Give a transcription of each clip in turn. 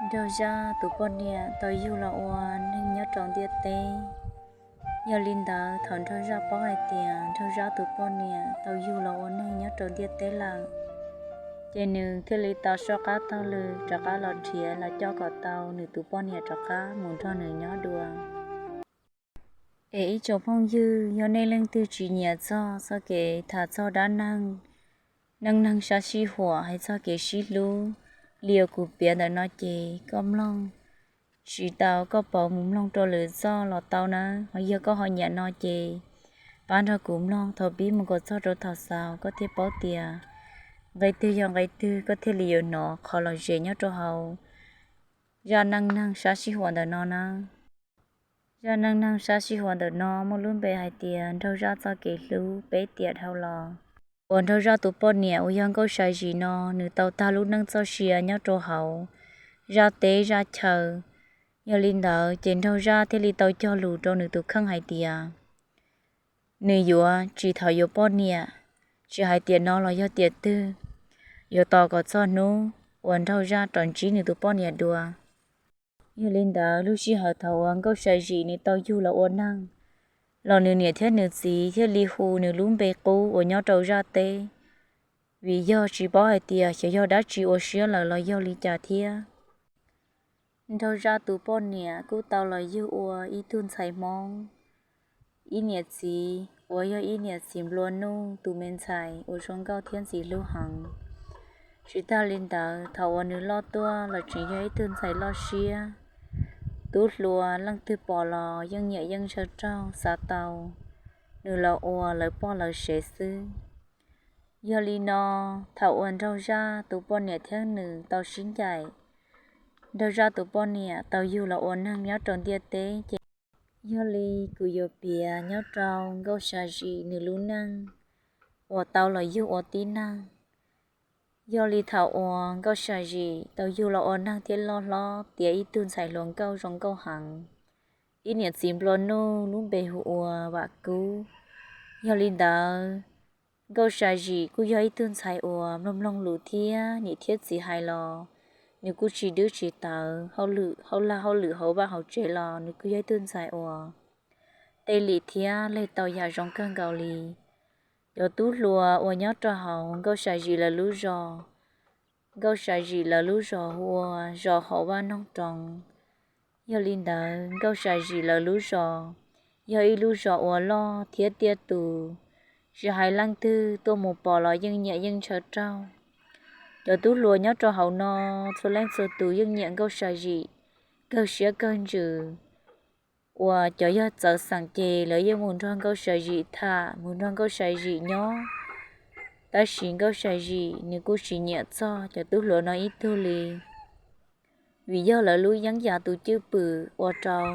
Nraug Zaj tus poj niam tau yug los ua neeg nyob rau ntiaj teb. Yog li ntawd, thaum Nraug Zaj paub hais tias Nraug Zaj tus poj niam tau yug los ua neeg nyob rau ntiaj teb lawm, ces nws thiaj li tau soj qab taug lw rov qab los nrhiav los coj kom tau nws tus poj niam rov qab mus nrog nws nyob dua. Es ib tsoom phooj ywg, yog nej leej twg tsis nyiam txog txoj kev tham txog dab neeg, neej neeg sab sij huam hais txog kev sib hlub li uas kuv piav ntawm no ces koj mloog tsis tau, koj pauv mus mloog rau lwm zaj los tau nawb. Ho yog koj ho nyiam no ces pab nrog kuv mloog thaum pib mus kom txog rau thaum xaus, koj thiaj paub tias nqe twg yog nqe twg, koj thiaj li yuav hnov qhov lom zem nyob rau hauv zaj neej neeg sab sij huam ntawm no nawb. Zaj neej neeg sab sij huam ntawm no muaj lub npe hais tias Nraug Zaj txoj kev hlub peb tiam dhau los. Uas Nraug Zaj tus poj niam uas yog Nkauj Sa Zim no, nws tau tag lub neej txoj sia nyob rau hauv zaj teb zaj chaw. Yog li ntawd ces Nraug Zaj thiaj li tau cog lus rau nws tus kheej hais tias nws yuav tsis tau yuav poj niam, tsis hais tiam no los yog tiam twg, yuav tos kom txog hnub uas Nraug Zaj rov ntsib nws tus poj niam dua. Yog li ntawd, lub sij hawm thaum uas Nkauj Sa Zim nws tau yug los ua neeg los nws niam thiab nws txiv thiaj li hu nws lub npe qub uas nyob rau zaj teb, vim yog tsis paub hais tias xyov yog dab tsi ua siab lawm los yog li cas thiab. Nraug Zaj tus poj niam kuj tau los yug ua ib tug ntxhais Hmoob, ib niam txiv uas yog ib niam txiv nplua nuj, tus me ntxhais uas zoo nkauj thiab ntxim hlub heev. Tsis tag li ntawd, thaum uas nws loj tuaj los tseem yog ib tug ntxhais loj siab, tub hluas leej twg pom los yeej nyiam yeej ntshaw raug xav tau nws los ua lawv poj lawv sev xwb. Yog li no, thaum uas Nraug Zaj tus poj niam thiab nws tau sib ncaim, Nraug Zaj tus poj niam tau yug los ua neeg nyob rau ntiaj teb ces yog li kuv yuav piav nyob rau Nkauj Sa Zim nws lub neej uas tau los yug ua tib neeg. Yog li thaum uas Nkauj Sa Zim tau yug los ua neeg thiab loj hlob tiav ib tug ntxhais hluas nkauj zoo nkauj heev, ib niam txiv nplua nuj lub npe hu ua Vam Kub. Yog li ntawd, Nkauj Sa Zim kuj yog ib tug ntxhais uas mloog mloog lus thiab niam thiab txiv hais los nws kuj tsis dwb tsis tawv, hauj lwm hauj lag hauj lwm hauv vaj hauv tsev los nws kuj yog ib tug ntxhais uas tej lim thiab leg tau yam zoo kawg nkaus li. Cov tub hluas uas nyob rau hauv Nkauj Sa Zim lawv lub zos, Nkauj Sa Zim lawv lub zos hu ua zos hauv Vaj Noog Roov. Yog li ntawd, Nkauj Sa Zim lawv lub zos yog ib lub zos uas loj thiab tiaj tus, tsis hais leej twg tuaj mus pom los yeej nyiam yeej ntshaw raug. Cov tub hluas nyob rau hauv no txhua leej txhua tus yeej nyiam Nkauj Sa Zim kawg siab kawg ntsws, uas cov yog txawv xeem ces lawv yeej mus nrog Nkauj Sa Zim tham, mus nrog Nkauj Sa Zim nyob. Tab sis Nkauj Sa Zim nws kuj tsis nyiam txog cov tub hluas no ib tug li, vim yog lawv lub yeeb yam tus cwj pwm ua rau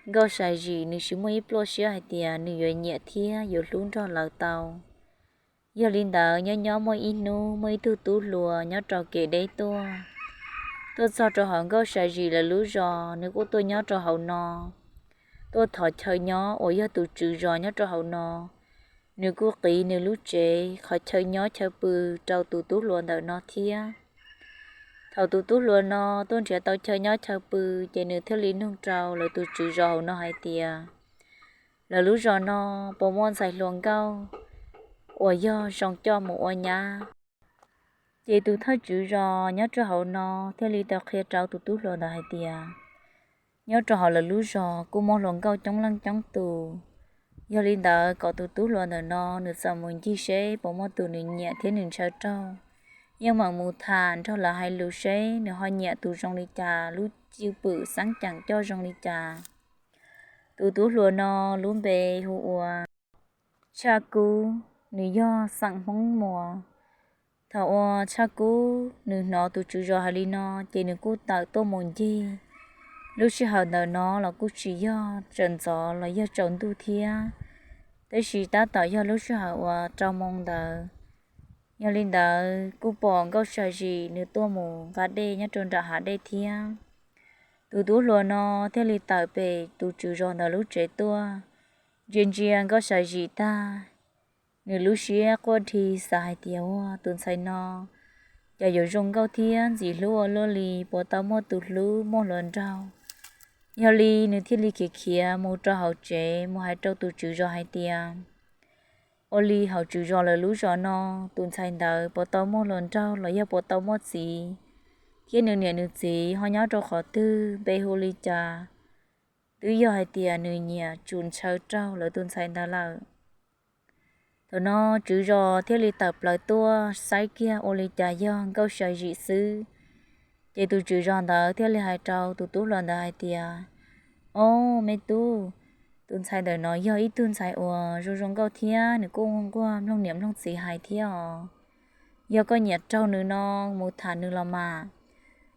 Nkauj Sa Zim nws tsis muaj ib pluaj siab hais tias nws yuav nyiam thiab yuav hlub nrog lawv tau. Yog li ntawd, nyob nyob muaj ib hnub muaj ib tug tub hluas nyob rau kev deb tuaj, tuaj txog rau hauv Nkauj Sa Zim lawv lub zos, nws kuj tuaj nyob rau hauv no, tuaj thov chaw nyob uas yog tus tswv zos nyob rau hauv no, nws kuj qiv nws lub tsev qhov chaw nyob chaw pw rau tus tub hluas ntawm no thiab. Thaum tus tub hluas no tuaj nrhiav tau chaw nyob chaw pw, ces nws thiaj li nug rau lawv tus tswv zos hauv no hais tias lawv lub zos no puas muaj ntxhais hluas nkauj uas yog zoo coj mus ua nyab. Ces tus thawj tswv zos nyob rau hauv no thiaj li tau qhia rau tus tub hluas ntawd hais tias nyob rau hauv lawv lub zos kuj muaj hluas nkauj coob leej coob tus. Yog li ntawd, kom tus tub hluas ntawm no nws txawm mus ncig seb puas muaj tus nws nyiam thiab nws ntshaw raug, yeej meem mus tham nrog lawv hais lus seb nws ho nyiam tus zoo li cas, lub cwj pwm xeeb ceem coj zoo li cas. Tus tub hluas no lub npe hu ua Tshaj Kub, nws yog xeem Hmoob Muas. Thaum uas Tshaj Kub nws hnov tus tswv zos hais li no, ces nws kuj tawm tuaj mus ncig. Lub sij hawm ntawm no los kuj tsis yog tsaus ntxov los yog tsaus ntuj thiab, tab sis tab tom yog lub sij hawm uas rau moo ntawd. Yog li ntawd, kuj pom Nkauj Sa Zim nws tuaj mus nqa dej nyob rau nram hav dej thiab. Tus tub hluas no thiaj li tawm pem tus tswv zos ntawd lub tsev tuaj. Ntsia ntsia Nkauj Sa Zim tag, nws lub siab quaj dhi xav hais tias, ua, tus ntxhais no cas yuav zoo nkauj thiab ntxim hlub ua luaj li, puas tau muaj tus hlub muaj hluas nraug. Yog li nws thiaj li khiav khiav mus rau hauv tsev mus hais rau tus tswv zos hais tias, ua li hauv tswv zos lawv lub zos no, tus ntxhais ntawd puas tau muaj hluas nraug los yog puas tau muaj txiv, thiab nws niam nws txiv ho nyob rau qhov twg, npe hu li cas, twb yog hais tias nws niam tsum ntshaw raug lawv tus ntxhais ntawd lawm. Thaum no tswv zos thiaj li tawm plaws tuaj saib kiag ua li cas yog Nkauj Sam Zim xwb. Ces tus tswv zos ntawd thiaj li hais rau tus tub hluas ntawd hais tias, ob, me tub, tus ntxhais ntawm no yog ib tug ntxhais uas zoo zoo nkauj thiab nws kuj nquag mloog niam mloog txiv hais thiab os. Yog koj nyiam raug nws no, mus tham nws los mas.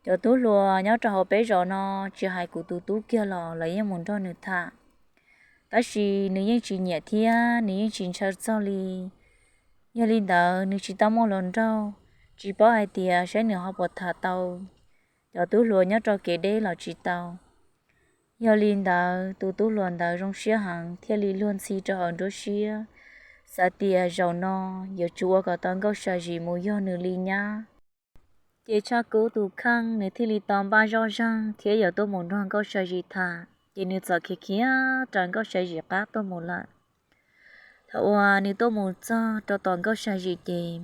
Cov tub hluas nyob rau hauv peb zos no, tsis hais kuv tus tub kiag los lawv yeej mus nrog nws tham. Tab sis nws yeej tsis nyiam thiab nws yeej tsis ntshaw txog li. Yog li ntawd nws tsis tau muaj hluas nraug, tsis paub hais tias saib nws ho puas tham tau cov tub hluas nyob rau kev deb los tsis tau. Yog li ntawd tus tub hluas ntawd zoo siab heev thiaj li luag ntxhi rau hauv nruab siab, xav tias zaum no yuav tsum ua kom tau Nkauj Sam Zim mus yog nws li nyab. Ces Tshaj Kub tus kheej nws thiaj li tau npaj zoj zeeg thiab yuav tuaj mus nrog Nkauj Sam Zim tham, ces nws txawm khiav khiav raws Nkauj Sam Zim qab tuaj mus lawm. Thaum uas nws tuaj mus txog rau tom Nkauj Sam Zim ces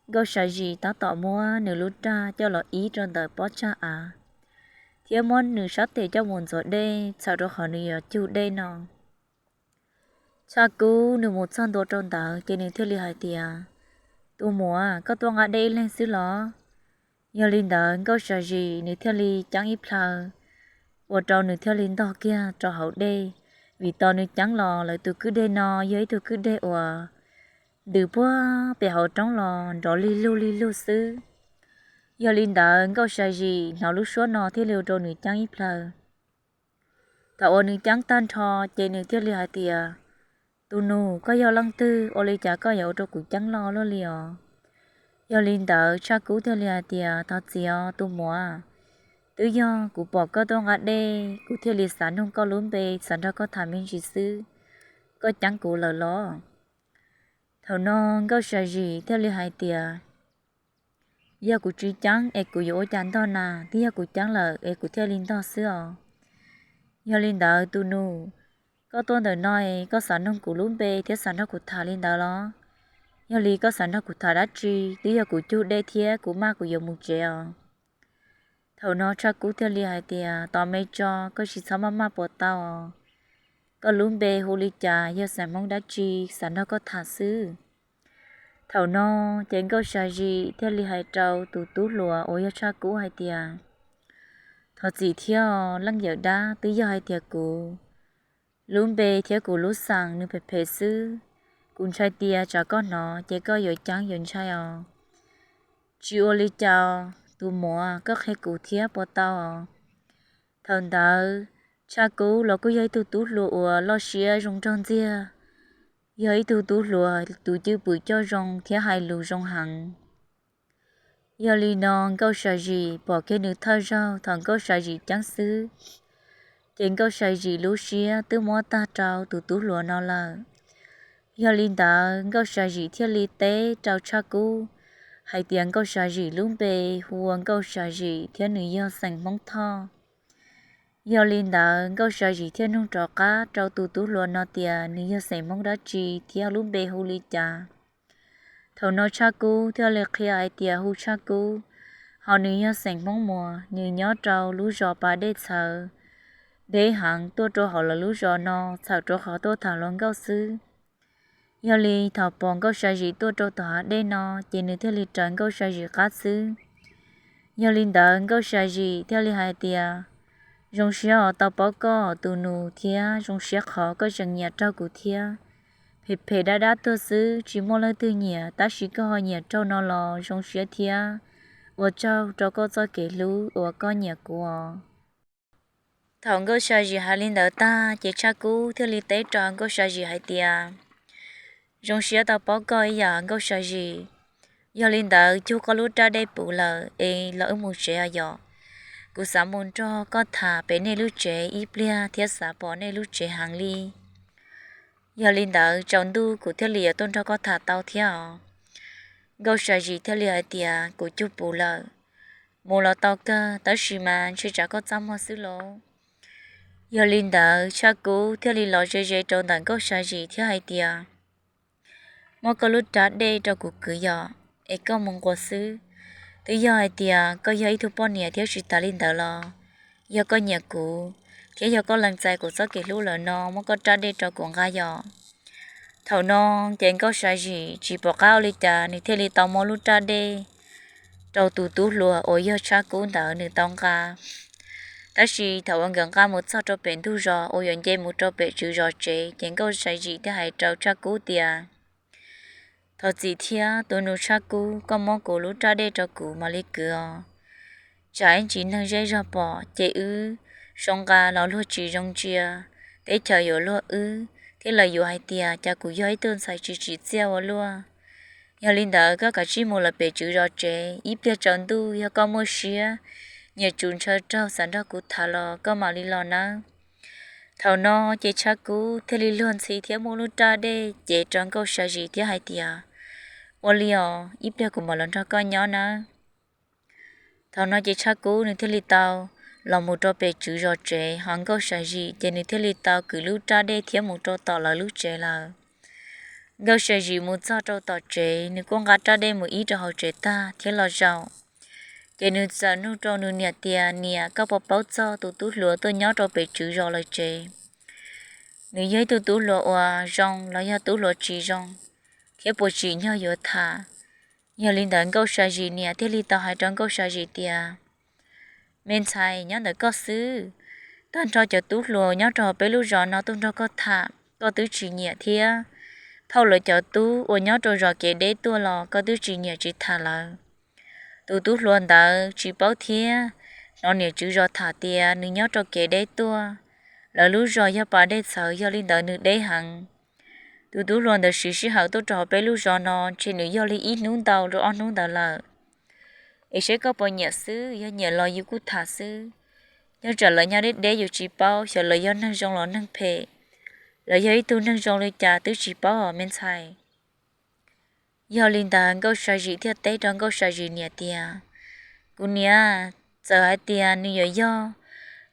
Nkauj Sam Zim tab tom muab nws lub raj coj los ib rau ntawm pob tsag av, thiab muab nws sab tes coj mus ntxuav dej txhawm rau qhov nws yuav cug dej no. Tshaj Kub nws mus txog ntua rau ntawd ces nws thiaj li hais tias, tus muam, koj tuaj nqa dej ib leeg xwb los? Yog li ntawd Nkauj Sam Zim nws thiaj li ceeb ib plhaw, ua rau nws thiaj li ntog kiag rau hauv dej. Vim tos nws ceeb los lawv tus kwj dej no yog ib tug kwj dej uas ntws puag pem hauv roob los nrov lig lug lig lug xwb. Yog li ntawd Nkauj Sam Zim hnov lub suab no thiaj li ua rau nws ceeb ib plhaw. Thaum uas nws ceeb tag nrho ces nws thiaj li hais tias, tus nus, koj yog leej twg ua li cas koj yuav ua rau kuv ceeb loj luaj li os? Yog li ntawd Tshaj Kub thiaj li hais tias, thov txim os tus muam, twb yog kuv pom koj tuaj nqa dej kuv thiaj li xav nug koj lub npe xav nrog koj tham me ntsis xwb, koj ceeb kuv lawm los? Thaum no Nkauj Sam Zim thiaj li hais tias, yog kuv tsis ceeb es kuv yuav ua cas ntog na, twb yog kuv ceeb lawm es kuv thiaj li ntog xwb os. Yog li ntawd tus nus, koj tuaj ntawm no es koj xav nug kuv lub npe thiab xav nrog kuv tham li ntawd los? Yog li koj xav nrog kuv tham dab tsi? Twb yog kuv cug dej thiab kuv maj kuv yuav mus tsev os. Thaum no Tshaj Kub thiaj li hais tias, tos me tso, koj tsis txhob maj maj puas tau os. Koj lub npe hu li cas, yog xeem Hmoob dab tsi, xav nrog koj tham xwb. Thaum no ces Nkauj Sam Zim thiaj li hais rau tus tub hluas uas yog Tshaj Kub hais tias, thov txim thiab leej yawm dab, twb yog hais tias kuv lub npe thiab kuv lub xeem nws phem phem xwb. Kuv ntshai tias tsam koj hnov ces koj yuav ceeb yuav ntshai os. Tsis ua li cas, tus muam, koj qhia kuv thiab puas tau os? Thaum ntawd Tshaj Kub los kuj yog ib tug tub hluas uas loj siab zoo nraug ntxiag, yog ib tug tub hluas tus cwj pwm coj zoo thiab hais lus zoo heev. Yog li no Nkauj Sam Zim pom kiag nws thawj zaug thaum Nkauj Sam Zim ceeb xwb, ces Nkauj Sam Zim lub siab twb muab tag rau tus tub hluas no lawm. Yog li ntawd Nkauj Sam Zim thiaj li teb rau Tshaj Kub hais tias Nkauj Sam Zim lub npe hu ua Nkauj Sam Zim thiab nws yog xeem Hmoob Thoj. Yog li ntawd Nkauj Sam Zim thiaj nug rov qab rau tus tub hluas no tias nws yog xeem Hmoob dab tsi thiab lub npe hu li cas. Thaum no Tshaj Kub thiaj li qhia hais tias hu Tshaj Kub, ho nws yog xeem Hmoob Muas, nws nyob rau lub zos pas dej txhawv, deb heev, tuaj rau hauv lawv lub zos no txhawm rau qhov tuaj tham hluas nkauj xwb. Yog li thaum pom Nkauj Sam Zim tuaj rau tom hav dej no ces nws thiaj li raws Nkauj Sam Zim qab xwb. Yog li ntawd Nkauj Sam Zim thiaj li hais tias, zoo siab os tau paub koj tus nus thiab zoo siab qhov koj tseem nyiam raug kuv thiab. Phem phem dab dab tuag xwb tsis muaj leej twg nyiam, tab sis koj ho nyiam raug no los zoo siab thiab. Ua tsaug rau koj txoj kev hlub uas koj nyiam kuv os. Thaum Nkauj Sam Zim hais li ntawd tag ces Tshaj Kub thiaj li teb rau Nkauj Sam Zim hais tias, zoo siab tau paub koj ib yam Nkauj Sam Zim. Yog li ntawd cug koj lub raj dej puv lawm es los wb mus tsev os yom. Kuv xav mus nrog koj tham pem nej lub tsev ib pliag thiab xav pom nej lub tsev heev li. Yog li ntawd tsaus ntuj kuv thiaj li yuav tuaj nrog koj tham tau thiab os. Nkauj Sam Zim thiaj li hais tias, Kuv cug pum lawm, mus los tau kawg, tab sis mas ntshe tsam koj txaj muag xwb lauj. Yog li ntawd Tshaj Kub thiaj li los ze ze rau ntawm Nkauj Sam Zim thiab hais tias, Muab koj lub rab dej rau kuv kwv yom, es koj mus nquas xwb. Twb yog hais tias koj yog ib tug poj niam thiab tsis tas li ntawd los, yog koj nyiam kuv thiab yog koj lees txais kuv txoj kev hlub lawm no, muab koj rab dej rau kuv nqa yom. Thaum no ces Nkauj Sam Zim tsis pom qab ua li cas, nws thiaj li tau muab lub rab dej rau tus tub hluas uas yog Tshaj Kub ntawd nws tau nqa. Tab sis thaum uas nkawd nqa mus txog rau pem ntug zos uas yuav nce mus rau pem tswv zos tsev, ces Nkauj Sam Zim thiaj hais rau Tshaj Kub tias, Thov txim thiab tus nus Tshaj Kub, koj muab kuv lub rab dej rau kuv mam li kwv os. Tsam ib ntsis neeg zej zog pom ces wb zoo nqa los luag tsis zoo ntsia, teb chaws yuav luag wb thiab lawv yuav hais tias cas kuv yog ib tug ntxhais tsis tsim txiaj ua luaj. Yog li ntawd koj kav tsij mus lawm pem tswv zos tsev, ib pliag tsaus ntuj yog koj muaj siab, nyiam tsum ntshaw raug xav nrog kuv tham los koj mam li los nawb. Thaum no ces Tshaj Kub thiaj li luag ntxhi thiab muab lub rab dej cev rau Nkauj Sam Zim thiab hais tias, Ua li os, ib pliag kuv mam los nrog koj nyob nawb. Thaum no ces Tshaj Kub nws thiaj li tau los mus rau pem tswv zos tsev, ho Nkauj Sam Zim ces nws thiaj li tau kwv lub rab dej thiab mus rau tom lawv lub tsev lawm. Nkauj Sam Zim mus txog rau tom tsev, nws kuj nqa rab dej mus ib rau hauv tsev tag thiab los zaum. Ces nws txawm nug rau nws niam tias, Niam, koj puas paub txog tus tub hluas tuaj nyob rau pem tswv zos lawv tsev? Nws yog ib tug tub hluas uas zoo los yog tub hluas tsis zoo, thiab puas tsim nyog yuav tham? Yog li ntawd Nkauj Sam Zim niam thiaj li tau hais rau Nkauj Sam Zim tias, Me ntxhais, nyob ntawm koj xwb. Tag nrho cov tub hluas nyob rau peb lub zos no tuaj nrog koj tham koj twb tsis nyiam thiab. Phauj lawv cov tub uas nyob rau zos kev deb tuaj los koj twb tsis nyiam tsis tham lawv. Tus tub hluas ntawd tsis paub thiab, hnov niam tswv zos tham tias nws nyob rau kev deb tuaj. Lawv lub zos yog pas dej txhawv, yog li ntawd nws deb heev. Tus tub hluas ntawd siv sij hawm tuaj rau hauv peb lub zos no ntshe nws yog li ib hnub ntau rau ob hnub ntawd lawm. Es saib koj puas nyiam xwb, yog nyiam los yus kuj tham xwb. Nyob tsam lawv nyob deb deb yus tsis paub xyov lawv yog neeg zoo los neeg phem. Lawv yog ib tug neeg zoo li cas twb tsis paub os me ntxhais. Yog li ntawd Nkauj Sam Zim thiaj teb rau Nkauj Sam Zim niam tias, Kuv niam, txawm hais tias nws yuav yog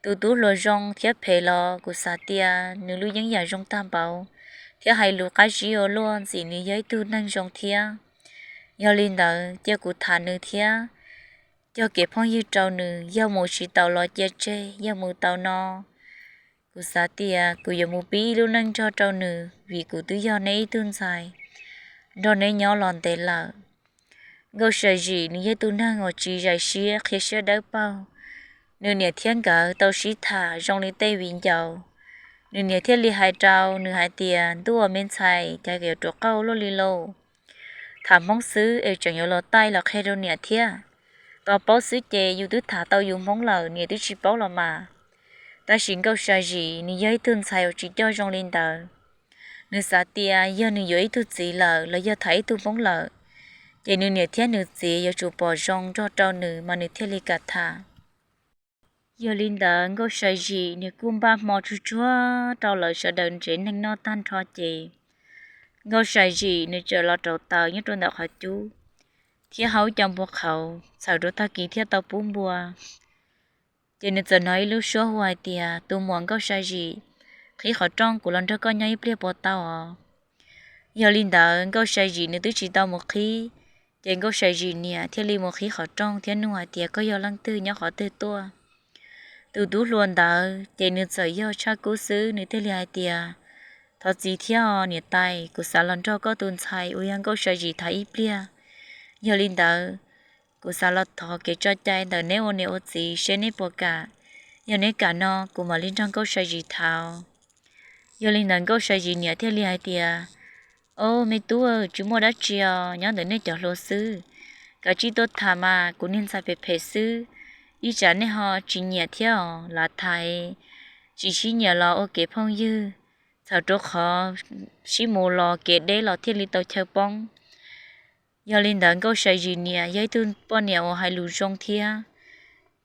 tus tub hluas zoo thiab phem los kuv xav tias nws lub yeeb yam zoo tag npaum thiab hais lus qab zib ua luaj, ntxim nws yog ib tug neeg zoo thiab. Yog li ntawd cia kuv tham nws thiab cog kev phooj ywg rau nws, yog mus tsis tau los cia tseg, yog mus tau no kuv xav tias kuv yuav mus pib ib lub neej nrog rau nws, vim kuv twb yog neb ib tug ntxhais nrog neb nyob los ntev lawm. Nkauj Sam Zim nws yog tus neeg uas tsis zais siab, qhia siab dawb paug. Nws niam thiab nkawd tau sib tham zoo li tej viv ncaus. Nws niam thiaj li hais rau nws hais tias, Ntuj, me ntxhais, cas yuav ruam qauj luaj li lauj? Tham Hmoob xwb es tseem yuav los taij los qhia rau niam thiab. Tau paub xwb ces yus twb tham tau yus Hmoob lawm, niam twb tsis paub los mas. Tab sis Nkauj Sam Zim nws yog ib tug ntxhais uas tsis coj zoo li ntawd. Nws xav tias yog nws yuav ib tug txiv lawm los yog tham ib tug Hmoob lawm, ces nws niam thiab nws txiv yuav tsum pom zoo nrog rau nws mas nws thiaj li kam tham. Yog li ntawd Nkauj Sam Zim nws kuj npaj hmo tsuag tsuag rau lawv sawv daws ntsev neeg noj tag nrho ces Nkauj Sam Zim nws txawm los rauv taws nyob rau ntawm qhov cub thiab haub cov npua qhauv, txhawm rau tag kis thiaj tau pub npua. Ces nws txawm hnov ib lub suab hu hais tias, Tus muam Nkauj Sam Zim, qhib qhov rooj kuv los nrog koj nyob ib pliag puas tau os? Yog li ntawd Nkauj Sam Zim nws twb tsis tau mus qhib, ces Nkauj Sam Zim niam thiaj li mus qhib qhov rooj thiab nug hais tias, Koj yog leej twg, nyob qhov twg tuaj? Tus tub hluas ntawd ces nws txawm yog Tshaj Kub xwb, nws thiaj li hais tias, Thov txim thiab os niam tais, kuv xav los nrog koj tus ntxhais uas yog Nkauj Sam Zim tham ib pliag. Yog li ntawd, kuv xav los thov kev tso cai ntawm neb ua niam ua txiv seb neb puas kam. Yog neb kam no kuv mam li nrog Nkauj Sam Zim tham. Yog li ntawd Nkauj Sam Zim niam thiaj li hais tias, Au me tub, tsis muaj dab tsi os, nyob ntawm nej cov hluas xwb, kav tsij tuaj tham mas, kuv niag ntxhais phem phem xwb, ib tsam nej ho tsis nyiam thiab os. Lav thaiv tsis sib nyiam los ua kev phooj ywg, txhawm rau qhov sib mus los kev deb los thiaj li tau chaw poob. Yog li ntawd Nkauj Sam Zim niam yog ib tug poj niam uas hais lus zoo thiab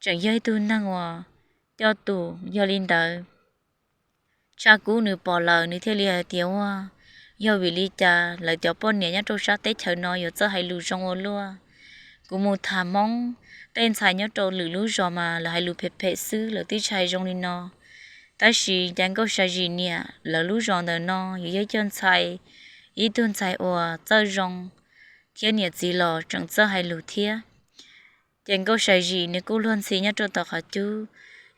tseem yog ib tug neeg uas coj tus. Yog li ntawd Tshaj Kub nws pom lawm nws thiaj li hais tias, Ua, Yog vim li cas lawv cov poj niam nyob rau sab teb chaws no yuav txawj hais lus zoo ua luaj? Kuv mus tham Hmoob tej ntxhais nyob rau lwm lub zos mas lawv hais lus phem phem xwb, lawv twb tsis hais zoo li no. Tab sis cas Nkauj Sa Zim niam lawv lub zos ntawm no yuav yog cov ntxhais, ib tug ntxhais uas txawj zoo thiab niam txiv los tseem txawj hais lus thiab. Ces Nkauj Sa Zim nws kuj luag ntxhi nyob rau tom qhov cub.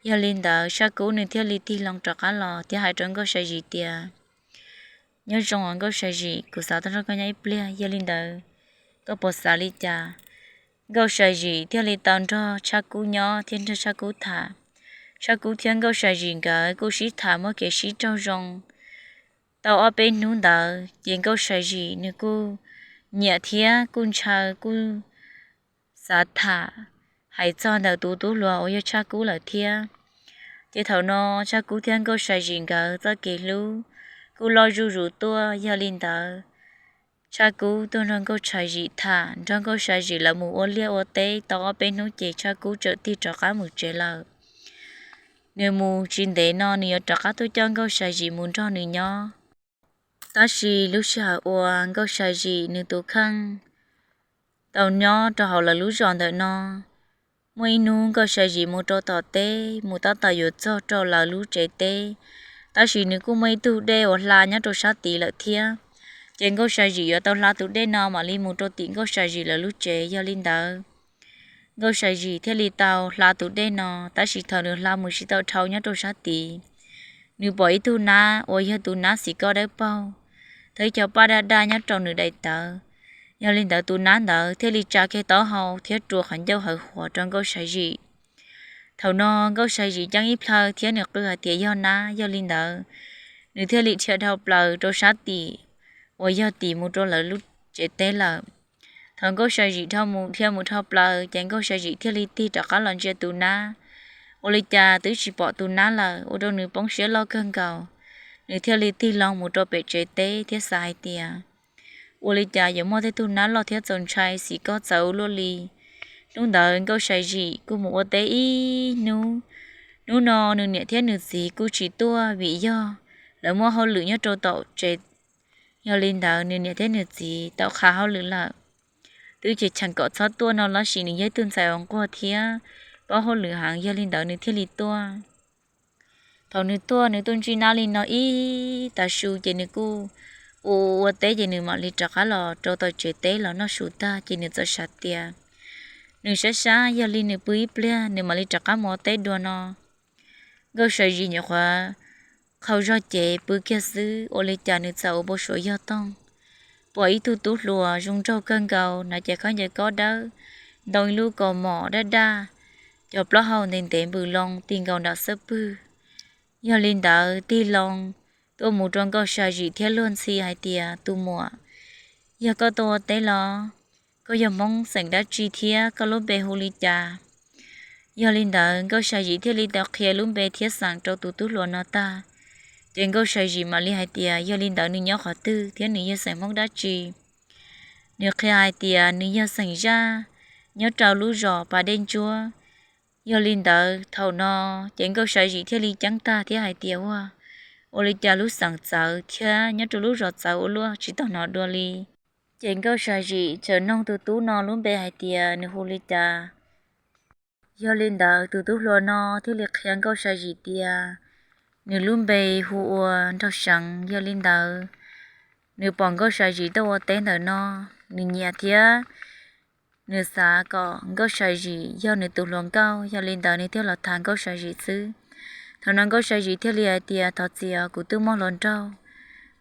Yog li ntawd Tshaj Kub nws thiaj li tig loo rov qab los thiab hais rau Nkauj Sa Zim tias, nyob zoo Nkauj Sa Zim, kuv xav tuaj nrog koj nyob ib pliag, yog li ntawd koj puas xav li cas? Nkauj Sa Zim thiaj li tau nrog Tshaj Kub nyob thiab nrog Tshaj Kub tham. Tshaj Kub thiab Nkauj Sa Zim nkawd kuj sib tham muaj kev sib raug zoo. Tau ob peb hnub ntawd ces Nkauj Sa Zim nws kuj nyiam thiab kuj ntshaw, kuj xav tham hais txog ntawm tus tub hluas uas yog Tshaj Kub lawm thiab. Ces thaum no Tshaj Kub thiab Nkauj Sa Zim nkawd txoj kev hlub kuj loj zuj zus tuaj. Yog li ntawd Tshaj Kub tuaj nrog Nkauj Sa Zim tham, nrog Nkauj Sa Zim lawv mus ua liaj ua teb tau ob peb hnub ces Tshaj Kub txawm tig rov qab mus tsev lawm. Nws mus tsis ntev no nws yuav rov qab tuaj coj Nkauj Sa Zim mus nrog nws nyob. Tab sis lub sij hawm uas Nkauj Sa Zim nws tus kheej tau nyob rau hauv lawv lub zos ntawm no, muaj ib hnub Nkauj Sa Zim mus rau tom teb, mus tab tom yuav txog rau lawv lub tsev teb, tab sis nws kuj muaj ib tug dej uas hla nyob rau sab tid lawm thiab. Ces Nkauj Sa Zim yuav tau hla tus dej no mam li mus rau tim Nkauj Sa Zim lawv lub tsev. Yog li ntawd Nkauj Sa Zim thiaj li tau hla tus dej no, tab sis thaum nws hla mus tsis tau dhau nyob rau sab tid, nws pom ib tug nab uas yog tus nab xim koj dawb paug, tau ib co paj daj daj nyob rau nws daim tawv. Yog li ntawd tus nab ntawd thiaj li tsa kiag taub hau thiab rua qhov ncauj hawv huav rau Nkauj Sa Zim. Thaum no Nkauj Sa Zim ceeb ib plhaw thiab nws qw hais tias yog nab. Yog li ntawd nws thiaj li dhia dhau plaws rau sab tim uas yog tim mus rau lawv lub tsev teb lawm. Thaum Nkauj Sa Zim dhia mus dhia mus dhau plaws ces Nkauj Sa Zim thiaj li tig rov qab los ntsia tus nab. Ua li cas twb tsis pom tus nab lawm, ua rau nws poob siab loj kawg nkaus. Nws thiaj li tig loo mus rau pem tsev teb thiab xav hais tias, ua li cas yuav muaj tej tug nab loj thiab txaus ntshai xim koj txawv ua luaj li. Hnub ntawd Nkauj Sa Zim kuj mus ua teb ib hnub. Hnub no nws niam thiab nws txiv kuj tsis tuaj vim yog lawv muaj hauj lwm nyob rau tom tsev. Yog li ntawd nws niam thiab nws txiv tau qha hauj lwm lawm, twb cheem kom txhob tuaj no los sis nws yog ib tug ntxhais uas nquag thiab paub hauj lwm heev, yog li ntawd nws thiaj li tuaj. Thaum nws tuaj nws tuaj ntsib nab li no ib tav su ces nws kuj ua ua teb ces nws mam li rov qab los rau tom tsev teb los noj su tag ces nws txawm xav tias, nws sab sab yog li nws pw ib pliag nws mam li rov qab mus ua teb dua no. Nkauj Sa Zim nyuam qhuav qhau zog cev pw kiag xwb, ua li cas nws txawm ua npau suav yog toog, pom ib tug tub hluas zoo nraug kawg nkaus, hnav cev khaub ncaws kob dawb, ntoo ib lub kaus mom daj daj, cov plaub hau ntev ntev npws loo ti nkaus nram xub pwg. Yog li ntawd tig loo tuaj mus rau Nkauj Sa Zim thiab luag ntxhi hais tias, tus muam, yog koj tuaj ua teb los? Koj yog Hmoob xeem dab tsi thiab koj lub npe hu li cas? Yog li ntawd Nkauj Sa Zim thiaj li tau qhia lub npe thiab xeem rau tus tub hluas no tag. Ces Nkauj Sa Zim mam li hais tias yog li ntawd nws nyob qhov twg thiab nws yog xeem Hmoob dab tsi. Nws qhia hais tias nws yog xeem Zaj, nyob rau lub zos Pas Dej Ntsuab. Yog li ntawd thaum no ces Nkauj Sa Zim thiaj li ceeb tag thiab hais tias, ua, ua li cas lub xeem txawv thiab nyob rau lub zos txawv ua luaj tsis tau hnov dua li. Ces Nkauj Sa Zim txawm noog tus tub no lub npe hais tias nws hu li cas. Yog li ntawd tus tub hluas no thiaj li qhia Nkauj Sa Zim tias nws lub npe hu ua Nraug Seev. Yog li ntawd nws pom Nkauj Sa Zim tuaj ua teb ntawm no, nws nyiam thiab nws xav kom Nkauj Sa Zim yog nws tus hluas nkauj, yog li ntawd nws thiaj los tham Nkauj Sa Zim xwb. Thaum no Nkauj Sa Zim thiaj li hais tias, thov txim os, kuv twb muaj hluas nraug,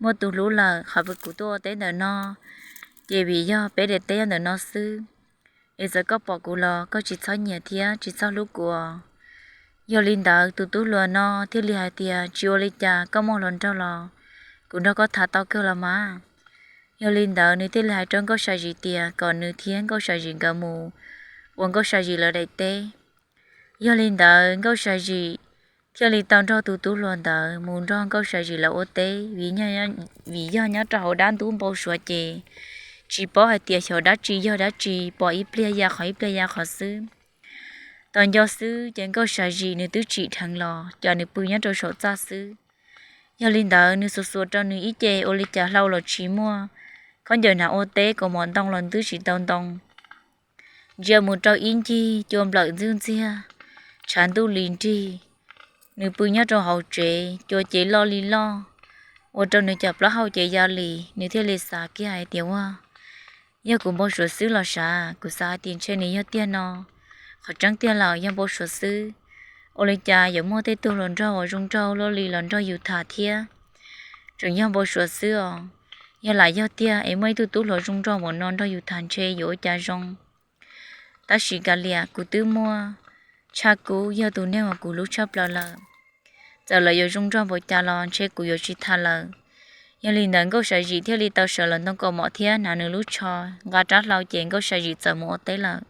muaj tus hlub lawm, qhov kuv tuaj ua teb ntawm no ces vim yog peb daim teb nyob ntawm no xwb, es txawm koj pom kuv los koj tsis txhob nyiam thiab tsis txhob hlub kuv os. Yog li ntawd tus tub hluas no thiaj li hais tias, tsis ua li cas, koj muaj hluas nraug los kuv nrog koj tham tau kawg los mas. Yog li ntawd nws thiaj li hais rau Nkauj Sa Zim tias kom nws thiab Nkauj Sa Zim nkawd mus ua Nkauj Sa Zim lawv daim teb. Yog li ntawd Nkauj Sa Zim thiaj li tau nrog tus tub hluas ntawd mus nrog Nkauj Sa Zim lawv ua teb, vim yog nyob rau hauv dab ntub npau suav ces tsis paub hais tias xyov dab tsi yog dab tsi, pom ib pliag ya qhov ib pliag ya qhov xwb. Tos nco xwb ces Nkauj Sa Zim nws twb tsim dheev los, ces nws pw nyob rau saum txaj xwb. Yog li ntawd nws xuas xuas rau nws ib ce ua li cas hlau los tsis muaj, khaub ncaws hnav ua teb, kaus mom ntoo los twb tsis tau ntoo. Ntsia mus rau ib ncig cua nplawm ntxwg ntxiag, tshav ntuj li nrig. Nws pw nyob rau hauv tsev, cua ces loj li loj, ua rau nws cov plaub hau ces ya li. Nws thiaj li xav kiag hais tias, Ua, yog kuv npau suav xwb los sav? Kuv xav hais tias ntshe nws yog tiag no. Qhov tseeb tiag lawm yog npau suav xwb. Ua li cas yuav muaj tej tug hluas nraug uas zoo nraug luaj li los nrog yus tham thiab? Tseem yog npau suav xwb os. Yog lam yog tiag es muaj ib tug tub hluas zoo nraug npaum no nrog yus tham ntshe yuav ua cas zoo. Tab sis kav liam, kuv twb muaj Tshaj Kub, yog tus neeg uas kuv hlub tshaj plaws lawm. Txawm lawv yuav zoo nraug npaum cas los ntshe kuv yuav tsis tham lawm. Yog li ntawd Nkauj Sam Zim thiaj li tau sawv los ntoo kaus mom thiab hnav nws lub tsho, nqa rab hlau ces Nkauj Sam Zim txawm mus ua teb lawm.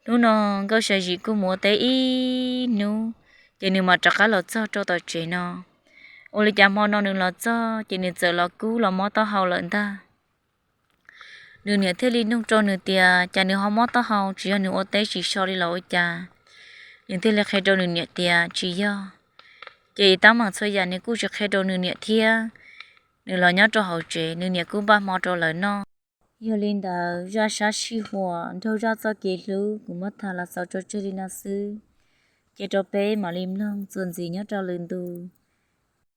Hnub no Nkauj Sam Zim kuj mus ua teb ib hnub, ces nws mam rov qab los txog rau tom tsev no. Ua li cas hmo no nws los txog ces nws txawm los kub los mob taub hau lawm ntag. Nws niam thiaj li nug rau nws tias cas nws ho mob taub hau, tsis yog nws ua teb tsis so li los ua cas. Nws thiaj li qhia rau nws niam tias tsis yog. Ces ib tab meeg txhua yam nws kuj tsis qhia rau nws niam thiab. Nws los nyob rau hauv tsev, nws niam kuj npaj hmo rau lawv noj. Yog li ntawd zaj sab sij huam nraug zaj txoj kev hlub kuv muab tham los xaus rau tseg li no xwb. Cia rau peb mam li mloog txuas ntxiv nyob rau lwm ntu.